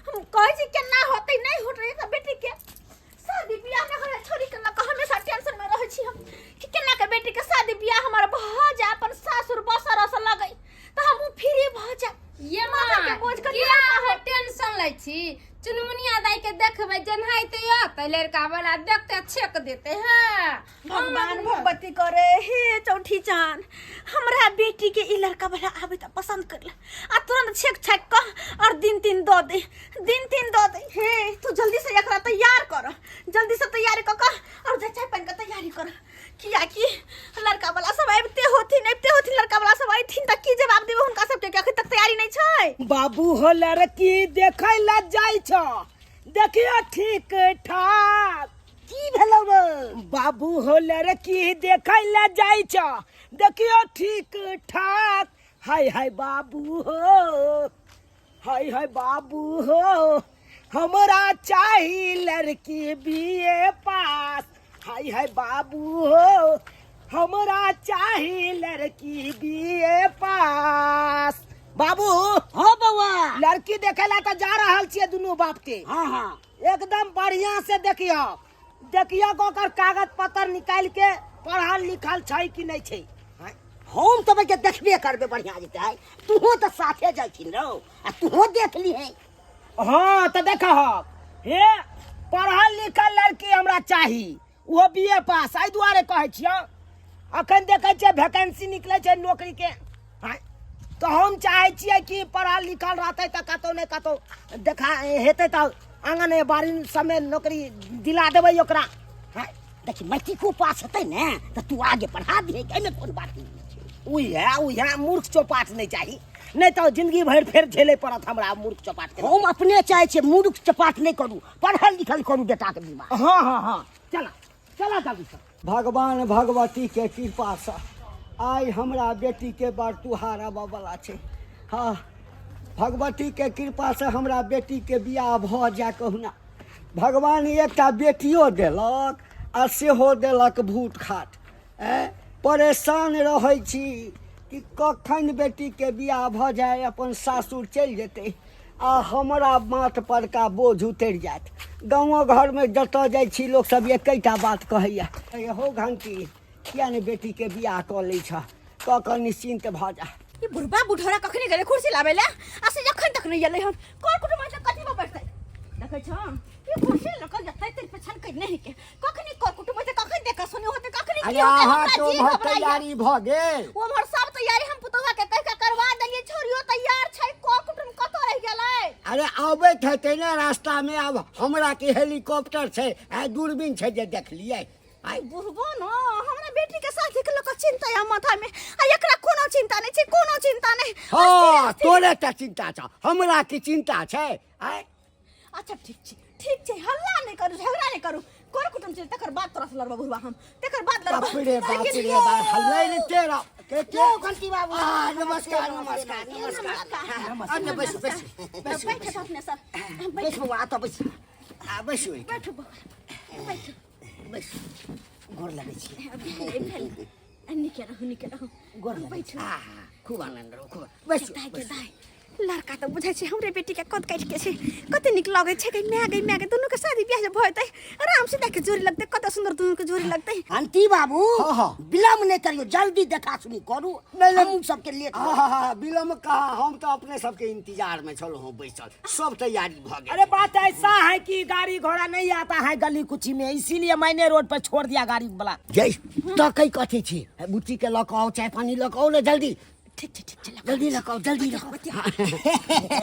हम कहै छी केना होतै नहि होतै एकर बेटी के शादी बियाह नहि होय छोरी के लऽ कऽ हमेशा टेंशन में रहै छी हम कि केना के बेटी के शादी बियाह हमर भऽ जाय अपन सासुर बसर से लगै तऽ हमहूँ फ्री भऽ जाय ये माथा के माँ बोझ कथी किया हल्का अहाँ टेंशन लै छी चुनमुनिया दाई के देखबै जेनाहिते अतै लड़का वाला देखते छेक देते हैं भगवान भगवती करे हे चौठी चान हमरा बेटी के ई लड़का वाला आबे त पसंद कर ले आ तुरंत छेक छाक क और दिन तीन दऽ दे दिन तीन दऽ दे हे तू जल्दी से एकरा तैयार कर जल्दी से तैयारी क क और जा चाय पानी के तैयारी कर किया कि लड़का वाला सब आबिते होथिन आबिते होथिन लड़का वाला सब अयथिन त की जवाब देबै हुनका सबके कि अखन तक तैयारी नहीं छै बाबू हो लड़की देखै ला जाइ छ देखियो ठीक ठाक की भेलौ रे बाबू हो लड़की देखै ला जाइ छ देखियो ठीक ठाक हाय हाय बाबू हो हाय हाय बाबू हो हमरा चाही लड़की बी ए पास हाय हाय बाबू हो हमरा चाही लड़की बी ए पास बाबू हाँ बौआ लड़की देखे ला तो जा रहल छियै दुनू बाप के हाँ हाँ एकदम बढ़िया से देखियो देखियो कि ओकर कागज पत्र निकालि के पढ़ल लिखल छै कि नहि छै हम तऽ के देखबे करबे बढ़िया जेतै तूहो तऽ साथे जाइ छी रौ आ तूहो देख लीहे हाँ तऽ देखह हे पढ़ल लिखल लड़की हमरा चाही ओहो बी ए पास एहि दुआरे कहै छियौ अखन देखै छियै वैकेंसी निकलै छै नौकरीके आँय, तऽ हम चाहै छियै कि पढ़ल लिखल रहतै तऽ कतहु ने कतहु देखा हेतै तऽ आङ्गन बाड़ी सबमे नौकरी दिला देबै ओकरा आँय, देखी मैट्रिको पास हेतै ने तऽ तू आगे पढ़ा दिहे एहिमे कोन बात नहि छै उएह उएह मूर्ख चौपाट नहि चाही नहि तऽ जिंदगी भरि फेर झेले पड़त हमरा मूर्ख चौपाट के हम अपने चाहै छियै मूर्ख चपाट नहि करू पढ़ल लिखल करू बेटाके विवाह हाँ हाँ हाँ चला चला जल्दी से भगवान भगवतीके कृपासँ आइ हमरा बेटीके बड़ तुहार आबयवला छै हँ भगवतीके कृपासँ हमरा बेटीके बियाह भऽ जाय कहुना भगवान एकटा बेटियो देलक आ सेहो देलक भूत खाट आँय परेशान रहै छी कि कखन बेटीके बियाह भऽ जाय अपन सासुर चलि जेतै आ हमरा माथ परका बोझ उतरि जायत गाँवो घरमे जतऽ जाइ छी लोकसभ एकैटा बात कहैया हो घंटी किया नहि बेटीके बियाह कऽ लै छह कऽ कऽ निश्चिन्त भऽ जा ई बुढ़बा बुढ़ौरा कखनी गेलै कुर्सी लाबै लए आ से जखन तक नहि एलै हन कर कुटुम तऽ कथी पर बैठतै देखै छौ ई कुर्सी लऽ कऽ जतै तेर पेछन कइने है के कखनी कर कुटुम तऽ कखन देखा सुनी होतै कखनी की अरे होतै अहाँ हमरा तो जी उम्हर घबराइया तैयारी भऽ गेल ओम्हर सब तैयारी हम पुतौहा के कहि के करवा देलियै छोरियो तैयार छै कर कुटुम कतऽ रहि गेलै अरे आबैत हेतै ने रास्तामे आब हमरा के हेलीकॉप्टर छै आ दूरबीन छै जे देखलियै आई बुढ़बो न हमरा बेटी के शादी के लऽ चिंता या माथा में आ एकरा कोनो चिंता नहीं छै कोनो चिंता नहीं हाँ तोरे टा चिंता छौ हमरा की चिंता छै आय अच्छा ठीक छै ठीक छै हल्ला नहीं करू झगड़ा नहीं करू कोन कुटुम छै तकर बाद तोरा से लड़बो बुढ़वा हम तकर बाद लड़बो बाप रे बाप रे बाप हल्ला रे तेरा के के घंटी बाबू आ नमस्कार नमस्कार नमस्कार अन्य बैसू बैसू बैसू बैठो अपने सब बैस बौआ आ तऽ बैस आ बैसू बैठो बौआ बैठो बैस गोर लगै छी भेल नीके रहू नीके रहू गोर लगै बैठू छी आहा, खूब आनन्द रहू खूब बैसू दाइ के दाइ लड़का तऽ बुझै छै हमरे बेटी के कद काटि के छै कते नीक लगै छै गई माय गई माय गई दुनू के शादी बियाह जे भऽ जेतै आराम से देख के जोड़ी लगतै कते सुंदर दुनू के जोड़ी लगतै आंटी बाबू हाँ, हाँ। विलम्ब नहि करियौ जल्दी देखा सुनी करू नहीं, नहीं। हमहूँ सबके लेट हाँ हाँ हाँ विलम्ब कहाँ हम तऽ अपने सबके इंतजार में छलहुँ हँ बैसल सब तैयारी भऽ गेल अरे बात ऐसा है कि गाड़ी घोड़ा नहीं आता है गली कुची में इसीलिए मैंने रोड पर छोड़ दिया गाड़ी वाला जय तकै कथी छी बुच्ची के लऽ कऽ आउ चाय पानी लऽ कऽ आउ ने जल्दी ठीक छै ठीक छै लऽ जल्दी लऽ कऽ आउ जल्दी लऽ कऽ आउ।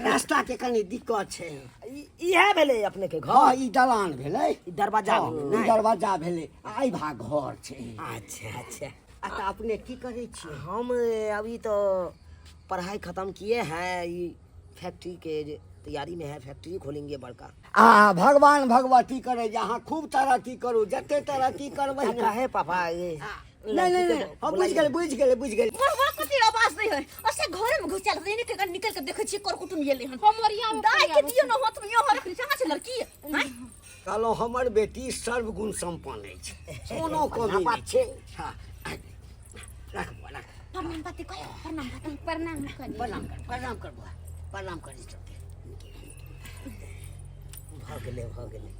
रास्ता के कनि दिक्कत छै इएह भेलै अपने के घर हँ ई दलान भेलै ई दरवाजा हँ, भेलै, ई नहि? दरवाजा भेलै आ एहि भाग घर छै अच्छा अच्छा आ तऽ अपने की करै छियै हम अभी तो पढ़ाई खत्म किए हैं ई फैक्ट्री के जे तैयारी में है फैक्ट्री खोलेंगे बड़का आ भगवान भगवती करे जे अहाँ खूब तरक्की करू जते तरक्की करबै ने काहे पापा ये नहीं नहीं नहीं हम बुझि गेलै बुझि गेलै बुझि गेलै बुढ़वा कथी आवाज नहीं है और से घरे में घुसल रहै निकल के निकल के देखै छियै कर कुटुम गेलै हन हमर यहाँ दाइ के दियौ न हाथ में यहाँ रखने छै कहाँ छै लड़की आँय कहलहुँ हमर बेटी सर्वगुण सम्पन्न अछि कोनो कमी नहि छै हँ राख बौआ राख प्रणाम पाती कह प्रणाम पाती प्रणाम करी प्रणाम कर प्रणाम कर बौआ प्रणाम करी सबके भऽ गेलै, भऽ गेलै।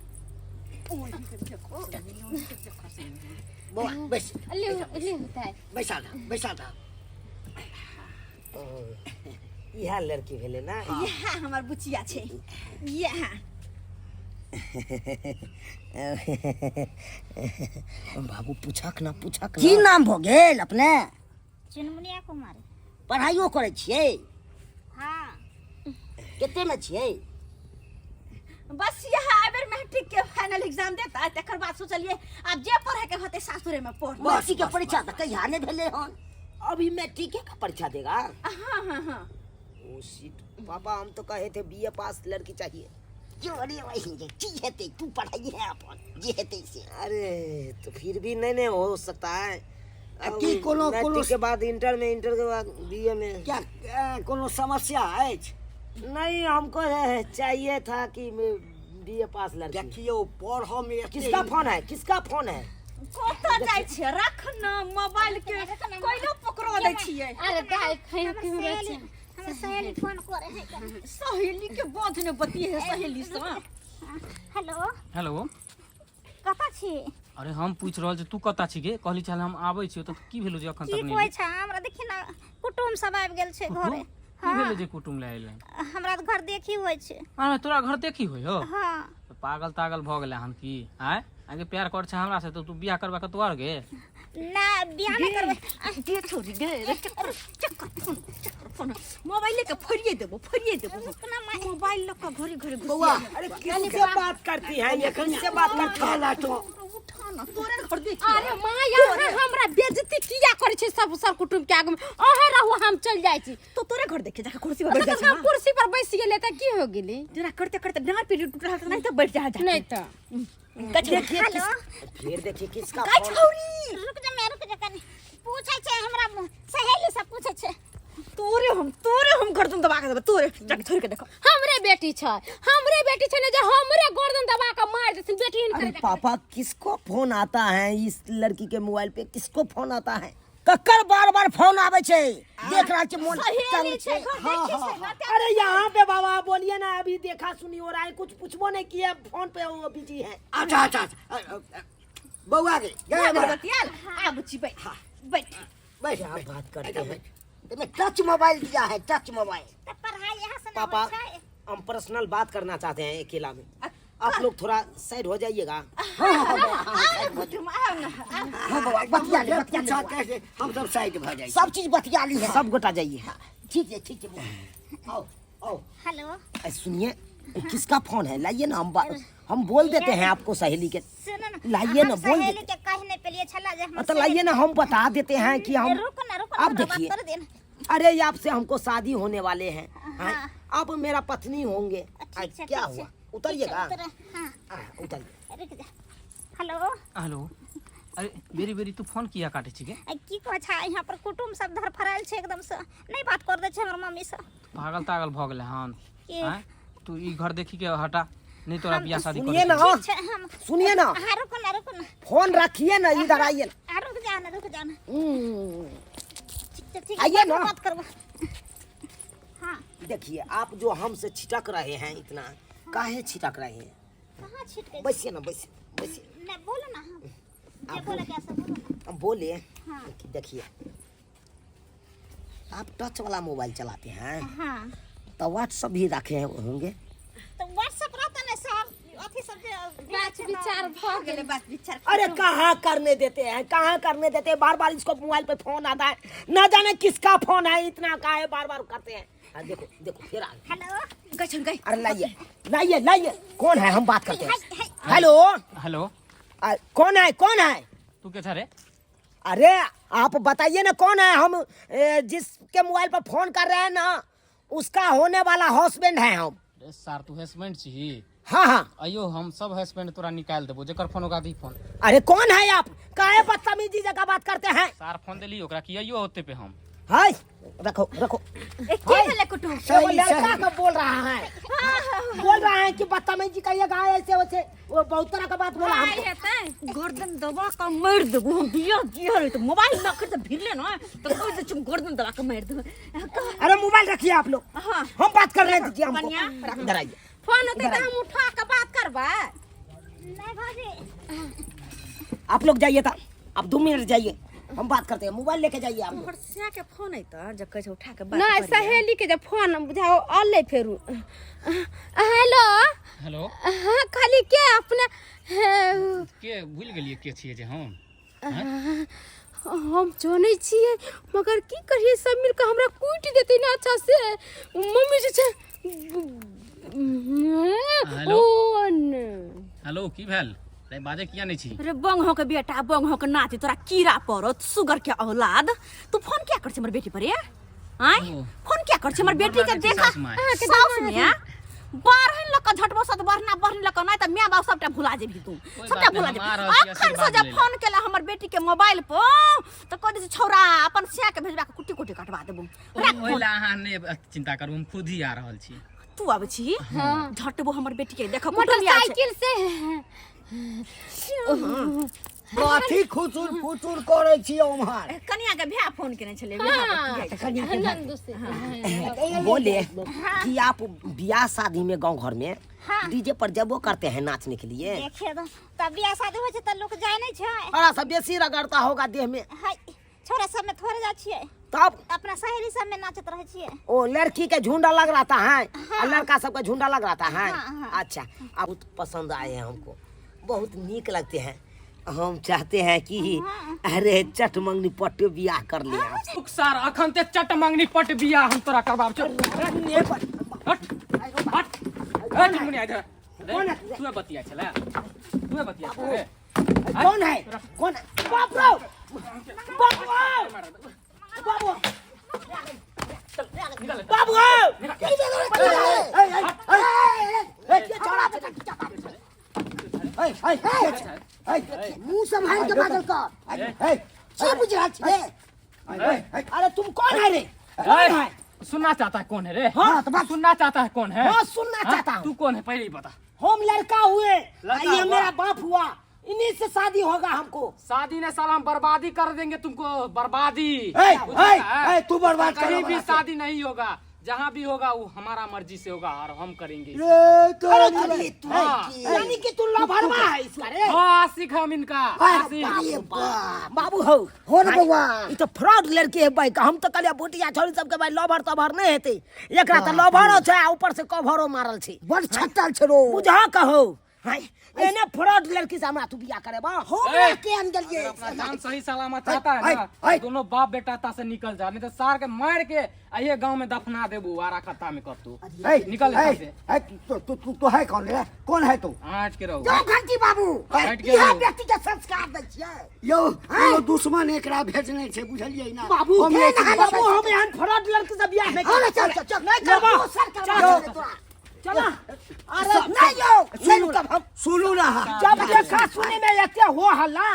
बौआ बैस। लिउ लिउ दाइ। बैसा दह, बैसा दह। ओ, इएह लड़की भेलै ने? इएह हमर बुचिया छै, इएह। बाबू, पूछक ना, पूछक। की नाम भऽ गेल अपने? चुनमुनिया कुमार। पढ़ाइयो करै छियै? हाँ। कतेमे छियै? बस यह एहि बेर मैट्रिक के फाइनल एग्जाम देता, तकर बाद सोचलिए आब जे पढ़े के होते सासुरे में पढ़। मैट्रिक के परीक्षा तऽ कहिया नहि भेलै हन? अभी मैट्रिक का परीक्षा देगा? हाँ हाँ हाँ। ओ शिट, पापा, हम तो कहे थे बीए पास लड़की चाहिए। क्यों? अरे वही जे की हेतै, तू पढ़ाई है अपन जे हेतै से। अरे तो फिर भी नहीं नहीं हो सकता है। आ की कोनो मैट्रिक कोनो के बाद इंटर में, इंटर के बाद बीए में। क्या कोनो समस्या अछि? नहीं, हमको चाहिए था कि बीए पास लड़की। देखियौ, पढ़ऽ में एते- किसका फोन है? किसका फोन है? कतऽ जाइ छियै? रख न मोबाइल के, कोइलो पकड़ा दै छियै। अरे दाइ, खैयो हमर केम्हरो सहेली छै? हमर सहेली फोन करे है। सहेली के बोध ने बतिये है सहेली से। हेलो। हेलो। कतऽ छी? अरे हम पूछि रहल छी तू कतऽ छी गे? कहली छल हम आबै छी, तऽ की भेलो जे अखन की तक नहि कहै एली? छै, हमरा देखी ने, कुटुम सब आबि गेल छै कुटुम? घरे। की भेलो जे कुटुम लए एलै? हमरा तऽ घर देखी होइ छै। अरे तोरा घर देखी होइ हो? हाँ। पागल तागल भऽ गेलै हन की? आँय, आगे प्यार कर छै हमरा से तऽ तू बियाह करबा कतौ आर गे? ना, बियाह नहि करबै। गे छोरी गे, रे चक्कर चक्कर फोन, चक्कर फोन, मोबाइले के फोड़िए देबो, फोड़िए देबो। रुक ना माय। मोबाइल लऽ कऽ घरे घरे घुसि। बौआ, अरे किससे बात करती है ये? किससे बात करती है? उठा तो। उठा ना, तोरे घर देखी। अरे माँ, यहाँ हमरा बेइज्जती किया करै छै सब सर कुटुम्ब के आगू में? अहाँ रहू, हम चल जाइ छी। तो तोरे घर देखे जाके कुर्सी पर बैठ जा। हम कुर्सी पर बैस गेलै तऽ की हो गेलै? जेना करते करते डाँड़ पीड़ टूटल रहत, नहीं तऽ बैठ जा जा। नहि तऽ। देखिए फिर देखिए किसका काय फोन। छौरी, रुक जा मैं, रुक जा कनी। पूछै छै, हमरा सहेली सब पूछै छै। तोरे हम गर्दन दबा के देबो तोरे, जाके छोड़ के देखो। हमरे बेटी छै, हमरे बेटी छै ने जे हमरे गर्दन दबा के मारि देथिन बेटी हिनकर। अरे पापा, किसको फोन आता है इस लड़की के मोबाइल पे? किसको फोन आता है? ककर बार बार फोन आबै छै? देख रहल छी मोन सहेली तंग छै छै। घर देखी छै ना। अरे यहाँ पे बाबा, बोलिए ना, अभी देखा सुनी हो रहा है, कुछ पूछबो नहीं किया, फोन पे वो बिजी है। अच्छा अच्छा अच्छा, बौआ गे गे, भऽ गेल बौआ, बतियाल? आ बुच्ची, बैठ बैठ। बैठ। क्या बैठ, बात करते हैं? एहिमे टच मोबाइल दिया है, टच मोबाइल। तऽ पढ़ाई यहाँ से ना पापा, होइ छै। हम पर्सनल बात करना चाहते हैं अकेला में, आप लोग थोड़ा साइड हो जाइएगा। आ कुटुम, आओ ना, आओ। हाँ बौआ, बतिया ले, बतिया ले पूछा बौआ। कैसे, हम सब साइड भऽ जाइ। सब चीज बतिया ली है। सब गोटा जाइए। ठीक है, ठीक है बौआ। आओ आओ। हेलो। सुनिए, किसका फोन है? लाइए ना, हम बोल देते हैं आपको सहेली के। सुनो ना। लाइए ना, हम बोल सहेली देते। के कहि नहि पेलिए छला जे हमर तो लाइए ना, हम बता देते हैं कि हम रुको ना, रुको ना, अब हमरा बात देखिए। कर देना। अरे आपसे हमको शादी होने वाले हैं, हैं? हाँ। आप मेरा पत्नी होंगे। ठीक छै, क्या ठीक छै। हुआ, उतरिएगा? ठीक छै, उतर, हाँ। उतरिए। रुक जा। हेलो। हेलो, अरे बेरी बेरी तू फोन किया काटे छी गे? आ, की कहै छै, यहाँ पर कुटुम सब धरफड़ायल छै एकदम से, नहि बात कर दै छै हमर मम्मी सब। पागल तागल भऽ गेलै हन? के? आँय, तू ई घर देखी के हटा, नहीं तोरा बियाह शादी सुनिए करे। ना। ठीक छै, हम सुनिए ना। हाँ, रुको ना, रुको ना। फोन रखिए ना, इधर आइए ना। हाँ, रुक जा ना, रुक जा ना। ठीक छै, ठीक छै, आइए बाद में ना। बात करबो। हाँ। देखिए, आप जो हमसे छिटक रहे हैं इतना, काहे छिटक रहे हैं? कहाँ छिटकै छी? बैसिए ना, बैसिए, बैसिए। नहि, बोलो ना, हाँ। जे बोले के से बोलो ना। हम बोले हाँ। कि देखिए, आप टच वाला मोबाइल चलाते हैं? हाँ। तो व्हाट्सअप भी रखे होंगे? तऽ व्हाट्सएप रहतै ने सर, अथी सब जे बात विचार भऽ गेलै। गेलै बात विचार? अरे कहाँ करने देते हैं, कहाँ करने देते हैं? बार बार इसको मोबाइल पे फोन आता है, ना जाने किसका फोन है, इतना काहे बार बार करते हैं। हाँ, देखो देखो, फिर आ गए। हेलो। गै छन गै। अरे लाइए लाइए लाइए, कौन है, हम बात करते हैं। हाय हाय। हेलो। हेलो। कौन है, कौन है? तू के छा रे? अरे आप बताइए ना कौन है? हम जिसके मोबाइल पर फोन कर रहे हैं ना, उसका होने वाला हस्बैंड है हम। रे सार, तू हस्बैंड छी? हाँ हाँ। अयो, हम सब हस्बैंड तोरा निकाल देबो, जेकर फोन ओकरा दी फोन। अरे कौन है आप? काहे बदतमीजी जगह बात करते हैं? सार, फोन देली ओकरा कि अइयो होते पे हम। हाय, रखो रखो। ए, की भेलै कुटुम? एगो लड़का का बोल रहा है, बोल रहा है कि बदतमीजी का ये गाय ऐसे वैसे, वो बहुत तरह का बात बोला हमको। हेतै। गर्दन दबा कऽ मारि देबो हम। बिया जिया रे तऽ मोबाइल न कर तऽ भिरले न तऽ कहि दै छी, गर्दन दबा कऽ मारि देबो। अरे मोबाइल रखिए आप लोग। हाँ। हम बात कर रहे हैं, दीजिए हमको। बढ़िया। इधर आइए। फोन होते तऽ हम उठा के बात करबै। नहीं भाजी। आप लोग जाइए था, आप 2 मिनट जाइए, हम बात करते हैं। मोबाइल लेके जाइए आप लोग। तोहर सिया के फोन अइतऽ जे कहै छै उठा के बात नहि करियै। सहेली के जे फोन बुझाओ अलै फेरू। हेलो। हेलो। हाँ खाली के अपने के भूलि गेलियै के छियै जे हम? हम जानै छियै मगर की करियै, सब मिलके हमरा कूटि देतै ने। अच्छा से मम्मी जे छै। हेलो। ओ ने। हेलो, की भेल रे? बाजै किया नहि छी? रे बंग के बेटा, बंग के नाती, तोरा कीड़ा पड़त सुगर के औलाद। तू फोन क्या कर छै हमर बेटी पर रे? आय ओ। फोन क्या कर छै हमर बेटी के? लागै छै देखा सासु माय। साउस में बारहन लक झटबो सत बढ़ना बढ़न लक, नहीं त my बाप सबटा भुला जेबही तू। कोई सबटा बात भुला नहीं, जेबही। हम आ रहल छी अखन से आशीर्वाद जब लै फोन केला हमर बेटी के मोबाइल पर त कह दे छौरा अपन सिया के भेजबा के कुट्टी कुट्टी कटवा देबो। राख ओहि फोन। लए अहाँ नहि चिंता करू, हम खुद ही आ रहल छी। तू आबै छी? झटबो हमर बेटी के, देख कुटुम आयल छै। मोटरसाइकिल से। कथी खुचुर फुचुर करै छी ओम्हर? कनिया के भैया फोन केने छलै, भैया बतियाइ छै। नंदू से बोले कि आप ब्याह शादी में गांव घर में डीजे पर जबो करते हैं नाचने के लिए? देखिए तो तब बियाह शादी होइ छै तऽ लोक जाइ नहि छै। बड़ा सा बेसी रगड़ता होगा देह में। हाय, छोरा सब में थोड़े जाइ छियै। तब अपना सहेली सब में नाचत रहै छियै। ओ लड़की के झुंडा लग रहता है और लड़का सबका झुंडा लग रहता है। अच्छा, बहुत पसंद आए हैं हमको, बहुत नीक लगते हैं। हम चाहते हैं कि अरे चट मंगनी पट बियाह कर ले आप। रुक सार, अखन ते चट मंगनी पट बियाह हम तोरा करबाब छौ। हट हट हट मुनिया इधर। कौन है? तू बतिया छला, तू बतिया छला रे। कौन है, कौन है? बाप रे बाप रे बाबू, बाबू, मुंह सम्हार के बाजल कर, की बुझ रहल छी रे? अरे तुम कौन है रे, कौन है? सुनना चाहता है कौन है रे? हाँ, तो बात सुनना चाहता है कौन है? हाँ, सुनना हाँ? चाहता हूँ। तू कौन है पहले ही बता। हम लड़का हुए, लड़का ये हुआ। मेरा बाप हुआ, इन्हीं से शादी होगा हमको। शादी ने साला हम बर्बादी कर देंगे तुमको, बर्बादी। ए, बुझा ए, है? ए, तू बर्बाद कहीं कर भी शादी नहीं होगा, जहाँ भी होगा वो हमारा मर्जी से होगा और हम करेंगे। रे तो अरे तू हाँ। यानी कि तू लभरवा है इसका रे? हाँ, आशिक हम इनका आशिक। अरे बाप बाबू हो हो रे बौआ। ई तो फ्रॉड लड़की है भाई। हम तो कहलिए बुटिया छोरी सबके भाई लभर तभर नहीं हेतै, एकरा तो लभरो छै आ ऊपर से कभरो मारल छै। बड़ छत्तल छै रो। बुझा कहो हाय, एने फ्रॉड लड़की से हमरा तू बियाह करेबा? हमरा के आन गेलियै? अगर अपना जान सही सलामत चाहता है हाय, ना, हाय। दोनों बाप बेटा ता से निकल जा, नहीं तो सार के मार के आइए गांव में दफना देबू आरा खत्ता में कतू। ए, निकल ए, यहाँ से। ए, तू तू तू तू है कौन रे? कौन है तू? हट के रहो। जो घंटी बाबू, हट के इएह रहो। व्यक्ति के संस्कार दै छियै। यौ, कोनो दुश्मन एकरा भेजने छै, बुझलियै ना? बाबू हम के लेकिन ना बाबू, हम एहन फ्रॉड लड़की से बियाह नहीं अरे करब। चल चल चल, नहीं करबा। दोसर करबा चल। देबै तोरा। चला। अरे नहीं यौ, नहीं रुकब हम। सुनू ना। जब देखा सुनी में एते हो हल्ला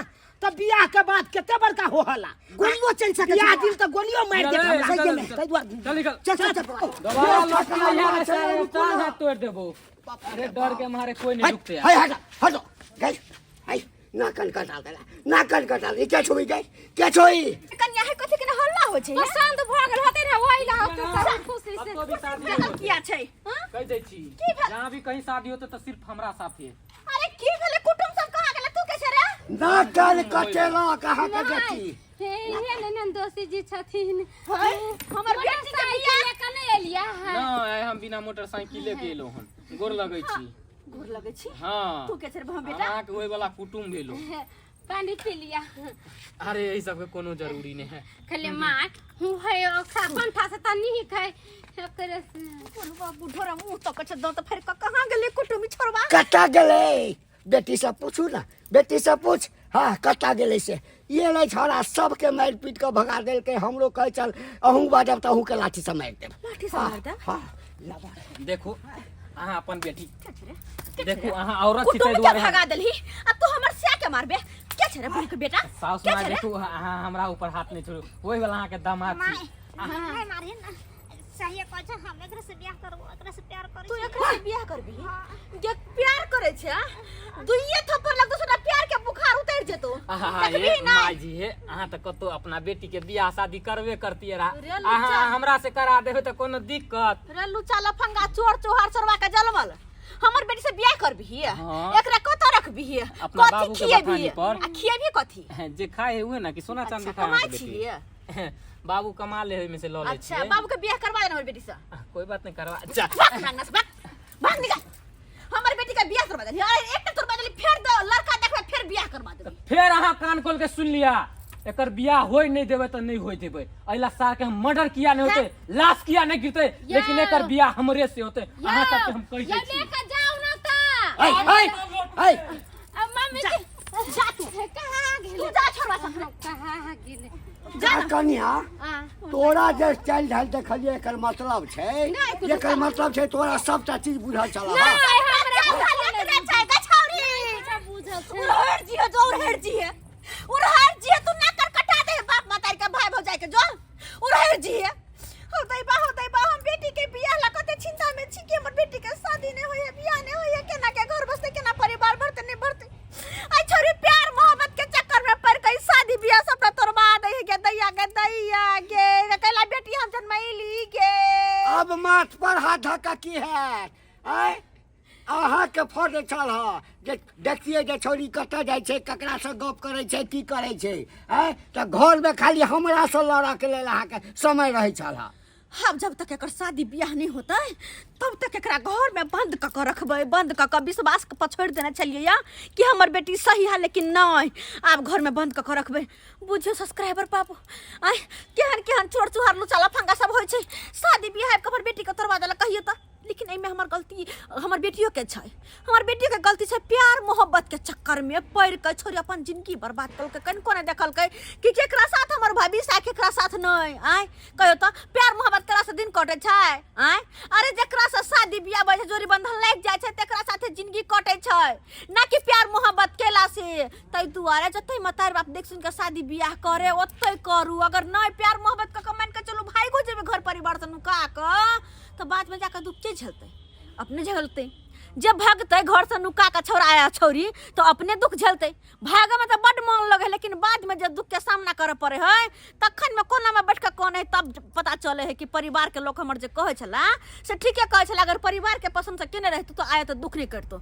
तब बियाह के बाद कते बड़का हो हल्ला। गोलियो चलि सकै बियाह छै। दिन तऽ गोलियो मारि देत चल, हमरा। चल, सही में, चल। ताहि दुआरे चल निकल। चल चल चल। दोबारा लौट के यहाँ से टांग हाथ तोड़ देबो। अरे डर के मारे कोई नहीं रुकते यार। हाय, हट हट गई हाय, ना कन कटा देला, ना कन कटा दे। के छोई गई, के छोई? कनिया है, कथी के ने हल्ला होइ छै? पसंद भऽ गेल होतै ने, ओहि ला होतै सब खुशी अब से। तो भी शादी नहीं पागल होते। किया छै? कह दै छी, जहाँ भी कहीं शादी होते तो सिर्फ हमरा साथे। अरे की भेलै? कुटुम सब कहाँ गेलै? तू कैसे रे? ना कन कटेला कहाँ के बेटी? हे हे ने नंदोसी जी छथिन। हमर बेटी के बियाह मोटरसाइकिल लऽ नहि एलियै? ना आइ हम बिना मोटरसाइकिले के एलो हन। गोर लगै छी। गोर लगै छी। हाँ। तू कैसे रे बेटा? अहाँके होय वाला कुटुम भेलो। पानी पी लिया। अरे एहि सबके कोनो जरूरी नहीं है। खाली माँ हूँ है ओकरा कंठा से तऽ नीक है ओकरे से। बुढ़वा बुढ़ोरा मुंह तक छै, दांत फाड़ि कऽ कहाँ गेलै कुटुम छोड़वा? कता गेलै? बेटी से पूछू ना, बेटी से पूछ। हाँ, कता गेलै से? ये नहीं छोड़ा सबके मारि पीट कऽ भगा देलकै। हमरो कहै चल, अहूँ बाजब तऽ अहूँके लाठी से मारि देब। लाठी से मारि देब? हाँ। देखू अहाँ अपन बेटी देखू, अहाँ औरत छी कुटुम ताहि के दुआरे भगा देलही आ तू हमर सिया के मारबे? के छै रे बुढ़ के बेटा? साउस के माय छै रे? देखू, अहाँ हमरा ऊपर हाथ नहीं छोड़ू। ओहि वाला अहाँके दामाद छी। नहीं मारही ना, सही कहै छै, हम एकरा से बियाह करबो, एकरा से प्यार करै तू छी। एकरा से बियाह करबी? जे प्यार करे छै आ? दुइये थप्पड़ लगतो सोना प्यार के बुखार उतर जेतो। आहा, देखबी हे नहीं। माय जी, हे अहाँ तऽ कतौ अपना बेटी के बियाह शादी करबे करतियै रहा। रे लुच्चा। अहाँ हमरा से करा देबै तऽ कोनो दिक्कत? रे लुच्चा लफंगा चोर चोहार चोरवा के जलमल, हमर बेटी से बियाह करबिही? हाँ। एकरा कत रखबिही? अपना कथी बाबू के खिएबही? बथानी पर। आ खिएबही कथी? जे खाए है उहे ना, कि सोना चांदी अच्छा, खाए कमाइ अहाँके बेटी? छियै? बाबू कमा ले, ओहिमे से लऽ लै अच्छा छियै। बाबू के बियाह करवा देना हमर बेटी से। कोई बात नहीं, करवा जा। भाग नांगना से, भाग भाग निकल। हमर बेटी के बियाह करवा देली, अरे एकटा तोड़वा देली, फेर दो लड़का देखबै, फेर बियाह करवा देबै। फेर अहाँ कान खोल के सुन लिया, एकर बियाह होय नहीं देबै तऽ नहीं होय देबै। अइला सार के हम मर्डर किया नहीं होते, लाश किया नहीं गिरते, लेकिन एकर बियाह हमरे से होते। अहाँ सबके हम कहि दै छी। लेके जाउ ना ता। ऐ ऐ ऐ। अब मम्मी जा के जा तू। कहाँ गेलै? तू जा छोड़वा से। कहाँ गेलै? जा कनिया, आ तोरा जे चालि ढाल देखलियै, एकर मतलब छै, एकर मतलब छै तोरा सबटा चीज बुझल छल। नहि, हमरा एकरे छै गछौरी। बुझल छै। उड़हर जी है जो, उड़हर जी है, उड़हर जी है। तू ना कर कटा दे बाप मातारी के, भाई भौजाई के, जो उड़हर जी है। हो दैबा, हो दैबा, हम बेटी के बियाह ला कते चिंता में छी कि हमर बेटी के शादी नहीं होय है, बियाह नहीं होय है, केना के घर बसते, केना परिवार बढ़ते, नहीं बढ़ते। आई छोरी प्यार मोहब्बत के चक्कर में पड़ गई, शादी बियाह सबटा तोड़वा दे है गे दैया, गे दैया गे, कैला बेटी हम जन्मैली गे। अब माथ पर हाथ धक्का की है? आय अहाँके फर्ज छल ह जे देखतियै जे छौड़ी कतऽ जाइ छै, ककरासँ गप करै छै, की करै छै। आँय, तऽ घरमे खाली हमरासँ लड़ऽके लेल अहाँके समय रहै छल ह। अब जब तक एकर शादी बियाह नहीं होतै तब तक एकरा घर में बंद कऽ कऽ रखबै, बंद कऽ कऽ। विश्वास के पछोड़ि देने छलियै या कि हमर बेटी सही है, लेकिन नहीं, आब घर में बंद कऽ कऽ रखबै। बुझियौ सब्सक्राइबर बाबू, आय केहन केहन चोर चुहार लुचा लफंगा सब होइ छै, शादी बियाह आबि कऽ हमर बेटी के तोड़वा देलक। कहियौ तऽ, लेकिन एहिमे हमर गलती हमर बेटियो के छै, हमर बेटियो के गलती छै। प्यार मोहब्बत के चक्कर में पड़ि के छोरी अपन जिंदगी बर्बाद कलकै। कनिको नहि देखलकै कि केकरा साथ हमर भविष्य आ केकरा साथ नहि। आँय कहियो तऽ, प्यार मोहब्बत केला से दिन कटै छै? आँय, अरे जेकरा से शादी बियाह भऽ जाइ छै, जोड़ी बंधन लागि जाइ छै, तेकरा साथे जिंदगी कटै छै, ना कि प्यार मोहब्बत केला से। ताहि दुआरे जते मतारी बाप देख सुनि कऽ शादी बियाह करे ओते करू। अगर नहि प्यार मोहब्बत कऽ कऽ मानि कऽ चलू भागो जेबै घर परिवार से नुका कऽ, तऽ बाद में जाकऽ दुख के झेलतै? अपने झेलतै। जे भगतै घर से नुका कऽ छौड़ा या छौरी तऽ अपने दुख झेलतै। भागऽ में तऽ बड्ड मोन लगै है, लेकिन बाद में जे दुख के सामना करऽ पड़ै है तखन में कोना में बैठ कऽ कनै है, तब पता चलै है कि परिवार के लोक हमर जे कहै छला से ठीके कहै छला। अगर परिवार के पसंद से केने रहितौ तऽ आइ तऽ दुख नहि करितौ।